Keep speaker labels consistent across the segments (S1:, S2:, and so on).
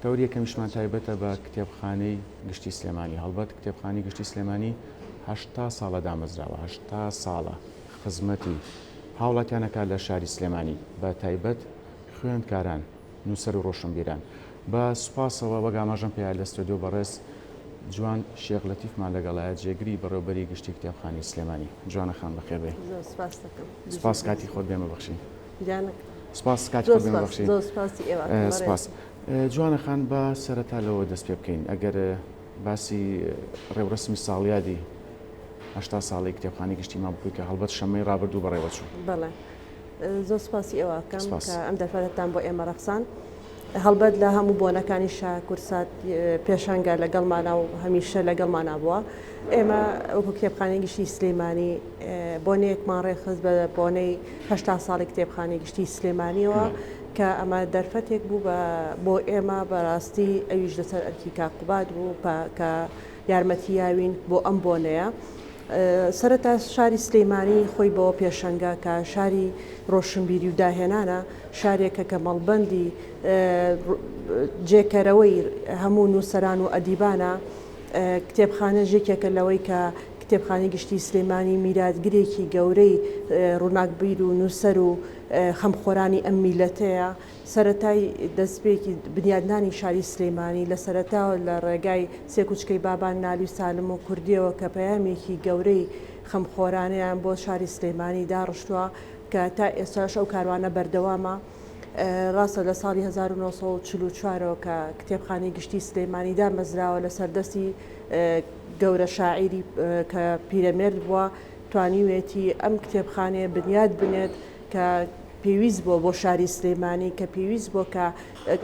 S1: تەوەری یەکەمیشمان تایبەتە بە کتێبخانەی گشتی سلێمانی. هەڵبەت کتێبخانەی گشتی سلێمانی 80 ساڵە دامەزراوە، 80 ساڵە خزمەتی هاوڵاتیان ئەکات لە شاری سلێمانی، بە تایبەت خوێندکاران، نووسەر و ڕۆشنبیران. بە سوپاسەوە وەک ئاماژەم پێیا لە ستۆدیۆ بەڕێز جوان شێخ لەتیفمان لەگەڵایە، جێگری بەڕێوەبەری گشتی کتێبخانەی سلێمانی. جوانە خان بەخێر بێی.
S2: زۆر سوپاس دەکەم.
S1: سوپاس کاتی خۆت بێمە بەخشی.
S2: گیانەکەم.
S1: سوپاس کاتی
S2: زۆر
S1: خۆت بێمە
S2: سوپاس
S1: بەخشی.
S2: زۆر سوپاسی ئێوە ئەکەم بەڕێز.
S1: سوپاس. جوانە خان با سەرەتا لەوە دەست پێ بکەین ئەگەر باسی ڕێوڕەسمی ساڵیادی 80 ساڵەی کتێبخانەی گشتیمان بکەی کە هەڵبەت شەممەی ڕابردوو بەڕێوەچوو.
S2: بەڵێ. زۆر سوپاسی ئێوە ئەکەم
S1: سوپاس.
S2: کە ئەم دەرفەتەتان بۆ ئێمە ڕەخساند. هەڵبەت لە هەموو بۆنەکانیشا کوردسات پێشەنگە لەگەڵمانا و هەمیشە لەگەڵمانا بووە. ئێمە وەکو کتێبخانەی گشتی سلێمانی بۆنەیەکمان ڕێکخست بە بۆنەی 80 ساڵی کتێبخانەی گشتی سلێمانیەوە کە ئەمە دەرفەتێک بوو بە بۆ ئێمە بەڕاستی ئەویش لەسەر ئەرکی کاک قوباد بوو کە یارمەتی یاوین بۆ ئەم بۆنەیە. سەرەتا شاری سلیمانی خۆی بەوە پێشەنگە کە شاری ڕۆشنبیری و داهێنانە، شارێکە کە مەڵبەندی جێکەرەوەی هەموو نووسەران و ئەدیبانە، کتێبخانەش یەکێکە لەوەی کە کتێبخانەی گشتی سلێمانی میراتگرێکی گەورەی ڕووناکبیر و نووسەر و خەمخۆرانی ئەم میللەتەیە. سەرەتای دەستپێکی بنیادنانی شاری سلێمانی لە سەرەتاوە لە ڕێگای سێکوچکەی بابان نالی و سالم و کوردیەوە کە پەیامێکی گەورەی خەمخۆرانەیان بۆ شاری سلێمانی داڕشتووە کە تا ئێستاش ئەو کاروانە بەردەوامە. ڕاستە لە ساڵی 1944 ەوە کە کتێبخانەی گشتی سلێمانی دامەزراوە لەسەر دەستی گەورە شاعیری کە پیرەمێرد بووە توانیوێتی ئەم کتێبخانەیە بنیاد بنێت کە پێویست بووە بۆ شاری سلێمانی، کە پێویست بووە کە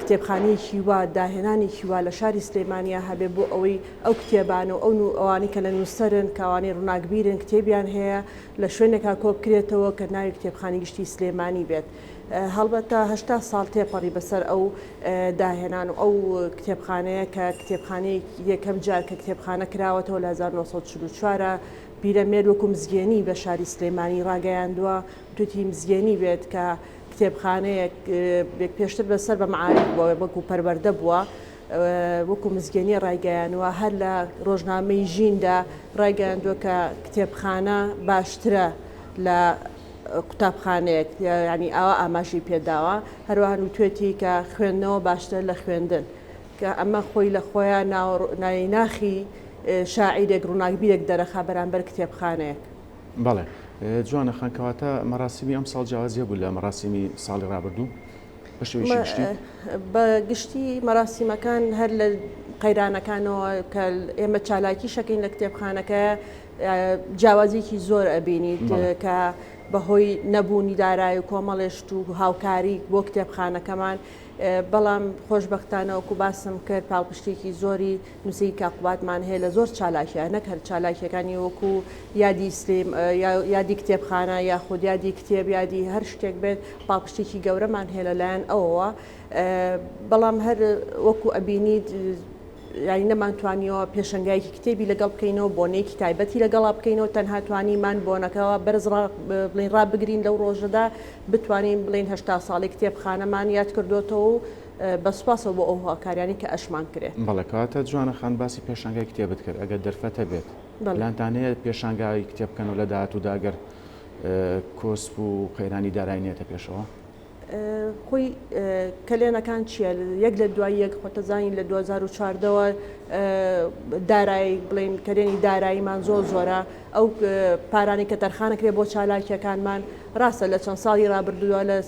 S2: کتێبخانەیەکی وا، داهێنانێکی وا لە شاری سلێمانیا هەبێ بۆ ئەوەی ئەو کتێبانە و ئەو ئەوانەی کە لە نووسەرن، کە ئەوانەی ڕووناکبیرن کتێبیان هەیە لە شوێنێکا کۆبکرێتەوە کە ناوی کتێبخانەی گشتی سلێمانی بێت. هەڵبەتە 80 ساڵ تێپەڕی بەسەر ئەو داهێنان و ئەو کتێبخانەیە کە کتێبخانەیەکی یەکەم جار کە کتێبخانە کراوەتەوە لە 1944 پیرەمێرد وەکو مزگێنی بە شاری سلێمانی ڕاگەیاندووە، وتویەتی مزگێنی بێت کە کتێبخانەیەک پێشتر بەسەر بە مەعاریف بووە وەکو پەروەردە بووە وەکو مزگێنی ڕایگەیانووە هەر لە ڕۆژنامەی ژیندا ڕایگەیاندووە کە کتێبخانە باشترە لە قوتابخانەیەک ینی ئاوا ئاماژەی پێداوە هەروەها وتوێتی کە خوێندنەوە باشترە لە خوێندن کە ئەمە خۆی لە خۆیان ناوی ناخی شاعیرێک ڕووناکبیرێک دەرەخا بەرامبەر کتێبخانەیەک.
S1: بەڵێ جوانە خان کەواتە مەراسیمی ئەمساڵ جیاوازی هەبوو لە مەراسیمی ساڵی ڕابردوو بە شێوەیەکی گشتی؟
S2: بە گشتی مەراسیمەکان هەر لە قەیرانەکانەوە کە ئێمە چالاکی شەکەین لە کتێبخانەکە جیاوازیکی زۆر ئەبینیت کە بەهۆی نەبوونی دارایی و کۆمەڵێشت و هاوکاری بۆ کتێبخانەکەمان بەڵام خۆشبەختانە وەکو باسم کرد پاڵپشتێکی زۆری نووسەری کاک قوبادمان هەیە لە زۆر چالاکیە نەک هەر چالاکیەکانی وەکو یادی سلیم یادی کتێبخانە یاخود یادی کتێب یادی هەر شتێک بێت پاڵپشتێکی گەورەمان هەیە لەلایەن ئەوەوە بەڵام هەر وەکو ئەبینیت یانی نەمانتوانیەوە پێشەنگایەکی کتێبی لەگەڵ بکەینەوە بۆنەیەکی تایبەتی لەگەڵا بکەینەوە تەنها توانیمان بۆنەکەەوە بەرز بڵین ڕابگرین لەو ڕۆژەدا بتوانین بڵین 80 ساڵی کتێبخانەمان یاد کردوێتەوە و بە سوپاسەوە بۆ ئەو هاوکاریانەی کە ئەشمان کرێ.
S1: بەڵێ کەواتە جوانە خان باسی پێشانگای کتێبت کرد ئەگەر دەرفەت هەبێت پلانتان هەیە پێشانگای کتێب بکەنەوە لە داهاتوودا ئەگەر کۆسپ و قەیرانی دارایی نێتە پێشەوە؟
S2: خۆی کەلێنەکان چییە یەک لە دوای یەک خۆتەزانی لە 2014ەوە دارایی بڵین کەلێنی داراییمان زۆر زۆرە ئەو پارانی کە تەرخانەکرێ بۆ چالاکیەکانمان ڕاستە لە چەند ساڵی ڕابردووە لە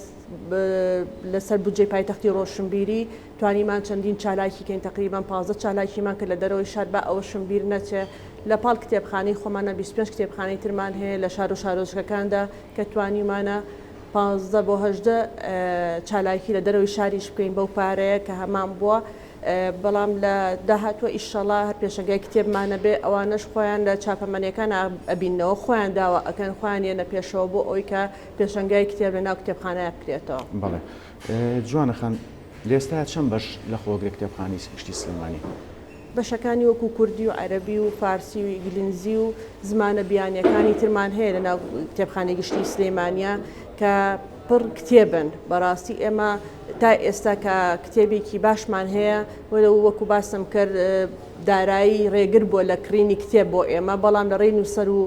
S2: لەسەر بودجەی پایتەختی ڕۆشنبیری توانیمان چەندین چالاکی کەین تەقریبەن 15 چالاکیمان کرد لە دەرەوەی شار با ئەوەشم بیر نەچێ لە پاڵ کتێبخانەی خۆمانە 25 کتێبخانەی ترمان هەیە لە شار و شارۆچکەکاندا کە توانیمانە 15 بۆ 18 چالاکی لە دەرەوەی شاریش بکەین بەو پارەیە کە هەمان بووە بەڵام لە داهاتووە ئیشەڵا هەر پێشەنگای کتێبمان نەبێ ئەوانەش خۆیان لە چاپەمەنیەکان ئەبینەوە خۆیان داوا ئەکەن خۆیان یەنە پێشەوە بۆ ئەوەی کە پێشەنگای کتێب لە ناو کتێبخانەیا بکرێتەوە.
S1: بەڵێ جوانە خان لە ئێستایا چەند بەش لە خۆگرێ کتێبخانەی گشتی سلێمانی؟
S2: بەشەکانی وەکو کوردی و عەرەبی و فارسی و ئیگلینزی و زمانە بیانیەکانی ترمان هەیە لە ناو کتێبخانەی گشتی سلێمانیا کە پڕ کتێبن بەڕاستی ئێمە تا ئێستا کە کتێبێکی باشمان هەیە وەکو باسم کرد دارایی ڕێگر بووە لە کڕینی کتێب بۆ ئێمە، بەڵام لە ڕێی نووسەر و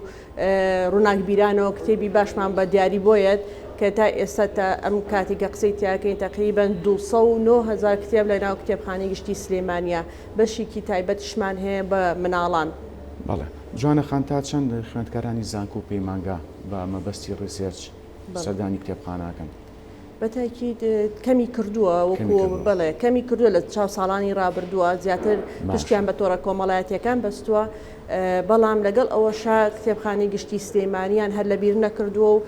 S2: ڕووناکبیرانەوە کتێبی باشمان بە دیاری بۆیەت کە تا ئێستا تا ئەم کاتی کە قسەی تیاکەین تەقریبەن 209 هەزار کتێب لە ناو کتێبخانەی گشتی سلێمانیە، بەشێکی تایبەتیشمان هەیە بە مناڵان.
S1: بەڵێ جوانە خان تا چەند خوێندکارانی زانکۆ و پەیمانگا بە مەبەستی research سەردانی کتێبخانە ئەکەن؟
S2: بە تاکید کەمی کردووە وەکو بەڵێ کەمی کردووە لە چاو ساڵانی ڕابردووە زیاتر پشتیان بە تۆڕە کۆمەڵایەتیەکان بەستووە بەڵام لەگەڵ ئەوەشا کتێبخانەی گشتی سلێمانیان هەر لەبیر نەکردووە و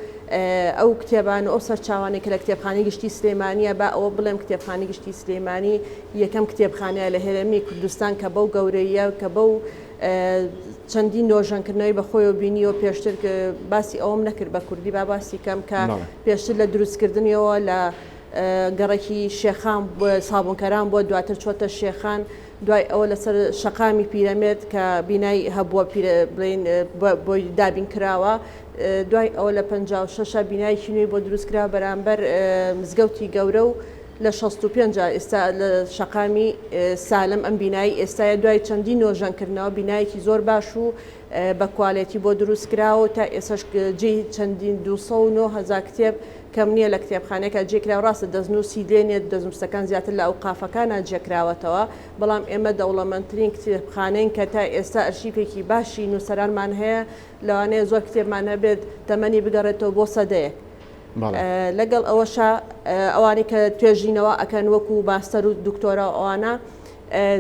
S2: ئەو کتێبان و ئەو سەرچاوانەی کە لە کتێبخانەی گشتی سلێمانیە با ئەوە بڵێم کتێبخانەی گشتی سلێمانی یەکەم کتێبخانەیە لە هەرێمی کوردستان کە بەو گەورەیە کە بەو چەندین نۆژەنکردنەوەی بە خۆیەوە بینیوە پێشتر باسی ئەوەم نەکرد بە کوردی با باسی کەم کە پێشتر لە دروستکردنیەوە لە گەڕەکی شێخان سابونکەران بووە دواتر چۆتە شێخان دوای ئەوە لەسەر شەقامی پیرەمێرد کە بینای هەبووە بڵێین بۆی دابین کراوە دوای ئەوە لە 56 بینایەکی نوێی بۆ دروست کرا بەرامبەر مزگەوتی گەورە و لە 65 ئێستا لە شەقامی سالم ئەم بینایی ئێستاە دوای چەندین نۆژەنکردنەوە بینایەکی زۆر باش و بە کوالێتی بۆ دروست کراوە و تا ئێستاش جێی چەندین 209 هەزار کتێب کەم نییە لە کتێبخانەیەکا جێ کراوە، ڕاستە دەستنووسی لێ نییە، دەستنووسەکان زیاتر لە ئەوقافەکانا جێ کراوەتەوە، بەڵام ئێمە دەوڵەمەندترین کتێبخانەین کە تا ئێستا ئەرشیفێکی باشی نووسەرانمان هەیە، لەوانەیە زۆر کتێبمان هەبێت تەمەنی بگەڕێتەوە بۆ سەدەیەک. لەگەڵ ئەوەشا ئەوانەی کە توێژینەوە ئەکەن وەکو ماستەر و دکتۆرا و ئەوانە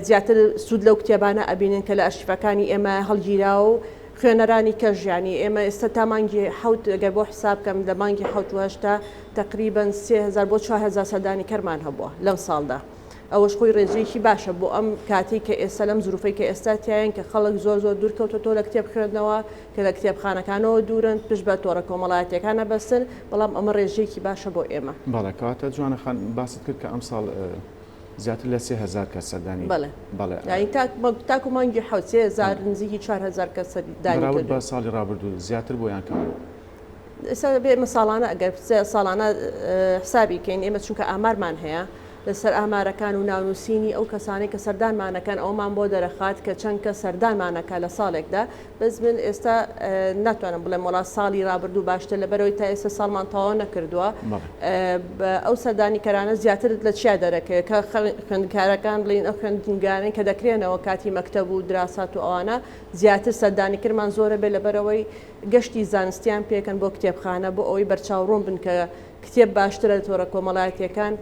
S2: زیاتر سوود لەو کتێبانە ئەبینن کە لە ئەرشیفەکانی ئێمە هەڵگیراوە و خوێنەرانی کەش یانی ئێمە ئێستا تا مانگی حەوت گەر بۆ حساب کەم لە مانگی حەوت و هەشتا تەقریبەن 3000 بۆ 4000 سەردانیکەرمان هەبووە لەم ساڵدا ئەوەش خۆی ڕێژەیەکی باشە بۆ ئەم کاتەی کە ئێستا لەم زروفەی کە ئێستا تیاین کە خەڵک زۆر زۆر دوور کەوتۆتەوە لە کتێب خوێندنەوە کە لە کتێبخانەکانەوە دوورن پشت بە تۆڕە کۆمەڵایەتیەکان ئەبەستن بەڵام ئەمە ڕێژەیەکی باشە بۆ ئێمە.
S1: بەڵێ کەواتە جوانە خان باست کرد کە ئەمساڵ زیاتر لە 3000 کەس سەردانی
S2: بەڵێ بەڵێ یانی تاکو مانگی حەوت 3000 نزیکی 4000 کەس سەردانی
S1: بەراورد بە ساڵی ڕابردوو زیاتر بووە یان کەم بووە؟
S2: ئێستا بێ ئێمە ساڵانە ئەگەر ساڵانە حسابی کەین ئێمە چونکە ئامارمان هەیە لەسەر ئامارەکان و ناونووسینی ئەو کەسانەی کە سەردانمانەکەن ئەوەمان بۆ دەرەخات کە چەند کەس سەردانمانەکە لە ساڵێکدا بەس من ئێستا ناتوانم بڵێم وەڵا ساڵی ڕابردوو باشتر لەبەرەوەی تا ئێستا ساڵمان تەواو نەکردووە ئەو سەردانیکەرانە زیاتر لە چیا دەرەکەوێت کە خوێندکارەکان بڵین ئەو خوێندنگانەی کە دەکرێنەوە کاتی مەکتەب و دراسات و ئەوانە زیاتر سەردانیکردمان زۆرە بێ لەبەرەوەی گەشتی زانستیان پێکەن بۆ کتێبخانە بۆ ئەوەی بەرچاو ڕوون بن کە کتێب باشترە لە تۆڕە کۆمەڵایەتیەکان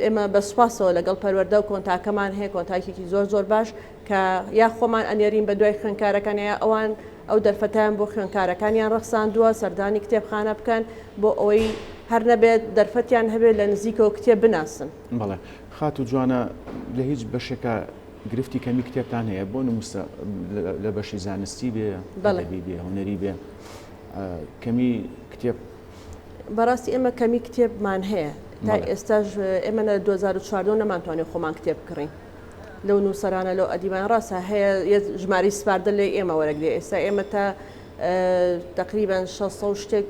S2: ئێمە بە سوپاسەوە لەگەڵ پەروەردە و کۆنتاکەمان هەیە کۆنتاکێکی زۆر زۆر باش کە یا خۆمان ئەنێرین بە دوای خوێندکارەکان یا ئەوان ئەو دەرفەتیان بۆ خوێندکارەکانیان ڕەخساندووە سەردانی کتێبخانە بکەن بۆ ئەوەی هەر نەبێت دەرفەتیان هەبێت لە نزیکەوە کتێب بناسن.
S1: بەڵێ خاتوو جوانە لە هیچ بەشێکا گرفتی کەمی کتێبتان هەیە بۆ نموسە لە بەشی زانستی بێ ئەدەبی بێ هونەری بێ کەمی کتێب؟
S2: بەڕاستی ئێمە کەمی کتێبمان هەیە تا ئێستاش ئێمە لە 2014 نەمانتوانی خۆمان کتێب بکڕین لەو نووسەرانە لەو ئەدیبان ڕاستە هەیە ژمارەی سپاردە لێ ئێمە وەرەگرێ ئێستا ئێمە تا تەقریبەن 600 و شتێک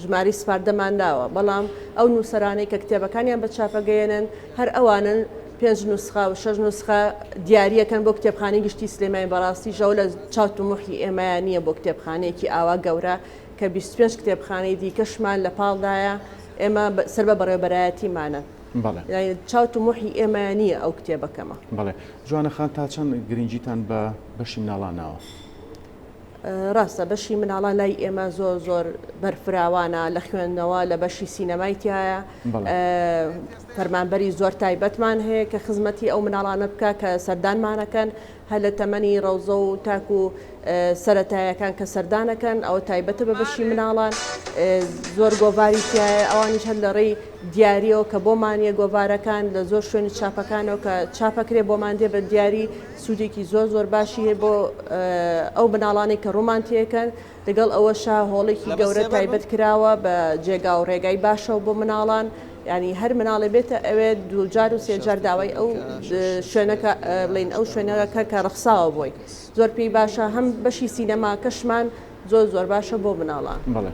S2: ژمارەی سپاردەمان داوە، بەڵام ئەو نووسەرانەی کە کتێبەکانیان بە چاپ ئەگەیەنن هەر ئەوانن پێنج نوسخە و شەش نوسخە دیارییەکەن بۆ کتێبخانەی گشتی سلێمانی، بەڕاستیش ئەوە لە چاو تموحی ئێمەیا نییە بۆ کتێبخانەیەکی ئاوا گەورە کە 25 کتێبخانەی دیکەشمان لە پاڵدایە ئێمە سەر بە بەڕێوەبەرایەتیمانن.
S1: بەڵێ.
S2: یانی چاو تموحی ئێمەیا نییە ئەو کتێبە کەمە.
S1: بەڵێ. جوانە خان تا چەند گرنگیتان بە بەشی مناڵان ناوە؟
S2: ڕاستە بەشی مناڵان لای ئێمە زۆر زۆر بەرفراوانە لە خوێندنەوە لە بەشی سینەمای تایە فەرمانبەری زۆر تایبەتمان هەیە کە خزمەتی ئەو مناڵانە بکە کە سەردانمانەکەن هەر لە تەمەنی ڕەوزە و تاکو سەتایەکان کە سەردانەکەن ئەوە تایبەتە بە بەشی مناڵان زۆر گۆڤاری تایە ئەوانیش هەر لە ڕێی دیاریەوە کە بۆمانە گۆڤارەکان لە زۆر شوێنی چاپەکانەوە کە چاپەکرێ بۆمان دێ بە دیاری سوودێکی زۆر زۆر باشی هەیە بۆ ئەو مناڵانەی کە ڕوومان تێکەن، لەگەڵ ئەوەشا هۆڵێکی گەورە تایبەت کراوە بە جێگا و ڕێگای باشەوە بۆ مناڵان، یانی هەر مناڵێ بێتە ئەوێ دووجار و سێجار داوای ئەو شوێنەکە بڵێین ئەو شوێنەکە کە ڕەخساوە بۆی زۆر پێی باشە، هەم بەشی سینەماکەشمان زۆر زۆر باشە بۆ مناڵان.
S1: بەڵێ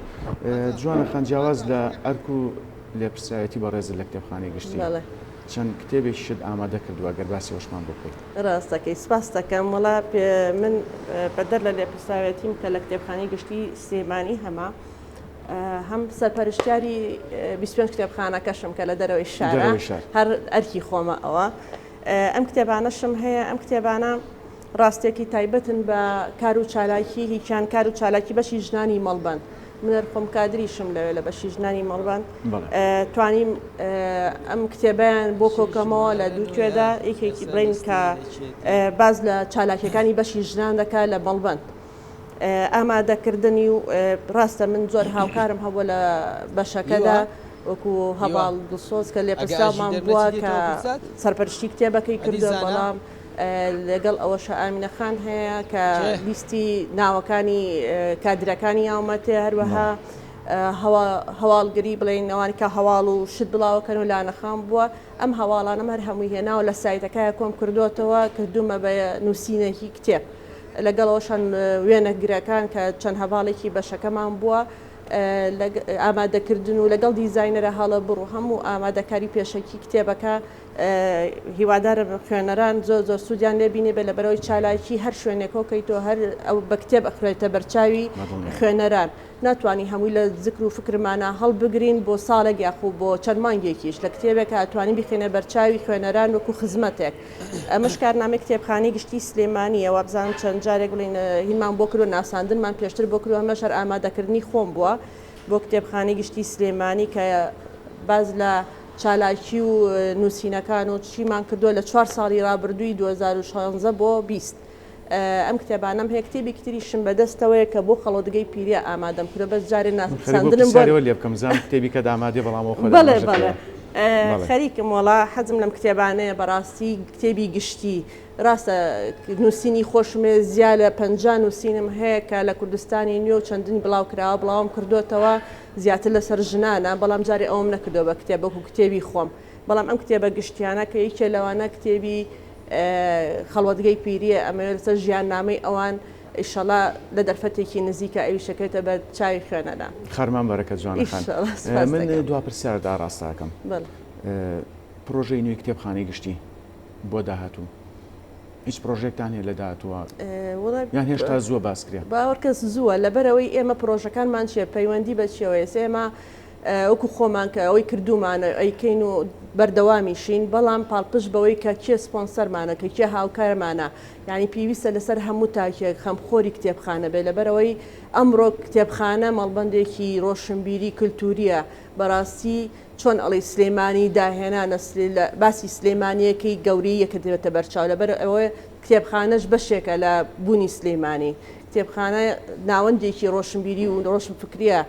S1: جوانە خان جیاواز لە ئەرک و. لێپرسراوێتی بەڕێزت لە کتێبخانەی گشتی چەند کتێبێکیشت ئامادە کردووە گەر باسی ئەوەشمان بۆ بکەیت.
S2: ڕاست دەکەی سپاست دەکەم. وەڵا من بەدەر لە لێپرسراوێتیم کە لە کتێبخانەی گشتی سلێمانی هەمە هەم سەرپەرشتیاری 25 کتێبخانەکەشم کە لە دەرەوەی شارە هەر ئەرکی خۆمە ئەوە ئەم کتێبانەشم هەیە ئەم کتێبانە ڕاستێکی تایبەتن بە کار و چالاکی هیچیان کار و چالاکی بەشی ژنانی مەڵبەند من هەر خۆم کادریشم لەوێ لە بەشی ژنانی مەڵبەند توانیم ئەم کتێبیان بۆ کۆکەمەوە لە دوو توێدا یەکێکی بڵین کە باز لە چالاکیەکانی بەشی ژنان دەکات لە مەڵبەند ئامادەکردنی و ڕاستە من زۆر هاوکارم هەبووە لە بەشەکەدا وەکو هەواڵ دڵسۆز کە لێپرسراومان بووە کە سەرپەرشتی کتێبەکەی کردووە بەڵام لەگەڵ ئەوەشا ئامینە خان هەیە کە لیستی ناوەکانی کادرەکانی یاومەتێ هەروەها هەواڵگری بڵێین ئەوانی کە هەواڵ و شت بڵاوەکەن و لانەخان بووە ئەم هەواڵانەم هەر هەمووی هێناوە لە سایتەکە کۆم کردوێتەوە کردومە بە نووسینێکی کتێب لەگەڵەوەشان وێنەگرەکان کە چەند هەواڵێکی بەشەکەمان بووە ئامادەکردن و لەگەڵ دیزینەرە هەڵە بڕ و هەموو ئامادەکاری پێشەکی کتێبەکە هیوادارم خوێنەران زۆر زۆر سوودیان لێ بینێ بێ لەبەرەوەی چالاکی هەر شوێنێک کۆکەیتەوە هەر ئەو بە کتێب ئەخرێتە بەرچاوی خوێنەران ناتوانانی هەمووی لە زکر و فکرمانە هەڵبگرین بۆ ساڵێک یاخو بۆ چەند مانگێکیش لە کتێبێکە ئەتوانین بیخینە بەرچاوی خوێنەران وەکو خزمەتێک ئەمەش کارنامەی کتێبخانەی گشتی سلێمانیە وابزانم چەند جارێک بڵین هینمان بۆ کردوە ناساندنمان پێشتر بۆ کردوە ئەمەش هەر ئامادەکردنی خۆم بووە بۆ کتێبخانەی گشتی سلێمانی کە باز لە چالاکی و نووسینەکان و چیمان کردووە لە چوار ساڵی ڕابردووی 2016 بۆ 20 ئەم کتێبانەم هەیە کتێبێکی تریشم بەدەستەوەیە کە بۆ خەڵۆتگەی پیریە ئامادەم کردووە بەس جارێ ناساندنم بۆ
S1: لێ بکەم زانم کتێبی کە ئامادەیە بەڵام ئەو خۆت
S2: بەڵێ بەڵێ خەریکم وەڵا حەزم لەم کتێبانەیە بەڕاستی کتێبی گشتی ڕاستە نووسینی خۆشم هەیە زیا لە 50 نووسینم هەیە کە لە کوردستانی نوێ و چەندین بڵاو کراوە بڵاوم کردوێتەوە زیاتر لەسەر ژنانە، بەڵام جارێ ئەوەم نەکردووە بە کتێب وەکو کتێبی خۆم، بەڵام ئەم کتێبە گشتیانە کە یەکێ لەوانە کتێبی خەڵوەتگەی پیرییە، ئەمەوێ لەسەر ژیاننامەی ئەوان ئیشەڵا لە دەرفەتێکی نزیکا ئەویش ئەکەوێتە بەر چاوی خوێنەران.
S1: خەرمان بەرەکەت جوانە خان.
S2: ئیشەڵا سوپاست
S1: من
S2: دەکەم.
S1: دوا پرسیارت ئاڕاستە ئەکەم.
S2: بەڵێ.
S1: پڕۆژەی نوێی کتێبخانەی گشتی بۆ داهاتوو؟ هیچ پرۆژەیەکتان هەیە لە داهاتووە یان هێشتا زووە باس کرێ؟
S2: باوەڕکە زووە لەبەرئەوەی ئێمە پرۆژەکانمان چیە پەیوەندی بە چیەوە ئێستا ئێمە وەکو خۆمان کە ئەوەی کردوومانە ئەیکەین و بەردەوامیشین بەڵام پاڵپشت بەوەی کە کێ سپۆنسەرمانە کە کێ هاوکارمانە یعنی پێویستە لەسەر هەموو تاکێک خەمخۆری کتێبخانە بێت لەبەرئەوەی ئەمڕۆ کتێبخانە مەڵبەندێکی ڕۆشنبیری کلتوریە بەڕاستی چۆن ئەڵێی سلێمانی داهێنانە باسی سلێمانیەکەی گەورەییەکە دێتە بەرچاو لەبەر ئەوەی کتێبخانەش بەشێکە لە بوونی سلێمانی کتێبخانە ناوەندێکی ڕۆشنبیری و ڕۆشنفکریە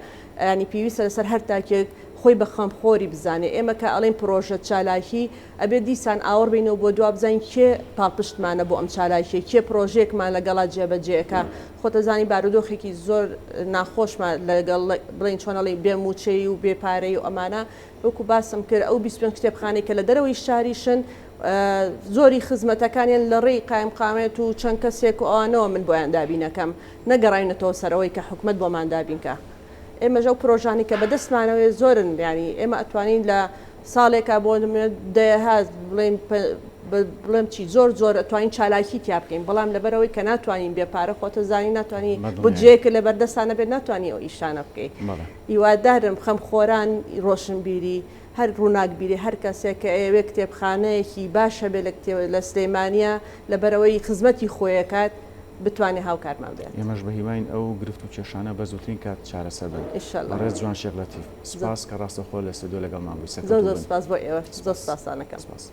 S2: ینی پێویستە لەسەر هەر تاکێک خۆی بە خەمخۆری بزانێ ئێمە کە ئەڵێن پرۆژە چالاکی ئەبێ دیسان ئاوڕ بینەوە بۆ دوا بزانین کێ پاڵپشتمانە بۆ ئەم چالاکیە کێ پرۆژەیەکمان لەگەڵا جێبەجێەکە خۆتەزانی بارودۆخێکی زۆر ناخۆشمان لەگەڵ بڵێین چۆن ئەڵێی بێ مووچەیی و بێ پارەیی و ئەمانە وەکو باسم کرد ئەو 25 کتێبخانەی کە لە دەرەوەی شاریشن زۆری خزمەتەکانیان لە ڕێی قایمقامێت و چەند کەسێک و ئەوانەوە من بۆیان دابینەکەم نەگەڕاوینەتەوە سەرەوەی کە حکومەت بۆمان دابینکە ئێمەش ئەو پرۆژانەی کە بەدەستمانەوەیە زۆرن یانی ئێمە ئەتوانین لە ساڵێکا بۆ نمونە دەیەها بڵێین بڵێم چی زۆر زۆر ئەتوانین چالاکی تیا بکەین بەڵام لەبەرئەوەی کە ناتوانین بێ پارە خۆتە زانی ناتوانانی بودجەیەکە لە بەردەستان نەبێت ناتوانانی ئەو ئیشانە بکەیت هیوادارم خەمخۆران ڕۆشنبیری هەر ڕووناکبیری هەر کەسێک کە ئەیەوێ کتێبخانەیەکی باش هەبێت لە کتێب لە سلێمانیە لەبەرئەوەی خزمەتی خۆیەکات بتوانێ هاوکارمان بێت.
S1: ئێمەش بەهیواین ئەو گرفت و کێشانە بە زووترین کات چارەسەر بن.
S2: ئیشەڵا.
S1: بەڕێز جوان شێخ لەتیف سپاس کە ڕاستەوخۆ لە ستۆدیۆ لەگەڵمان بووی.
S2: زۆر
S1: سەرکەوتوو
S2: زۆر
S1: بن.
S2: سپاس بۆ ئێوەش. زۆر
S1: سپاس.
S2: سپاستان ئەکەم.
S1: سپاس.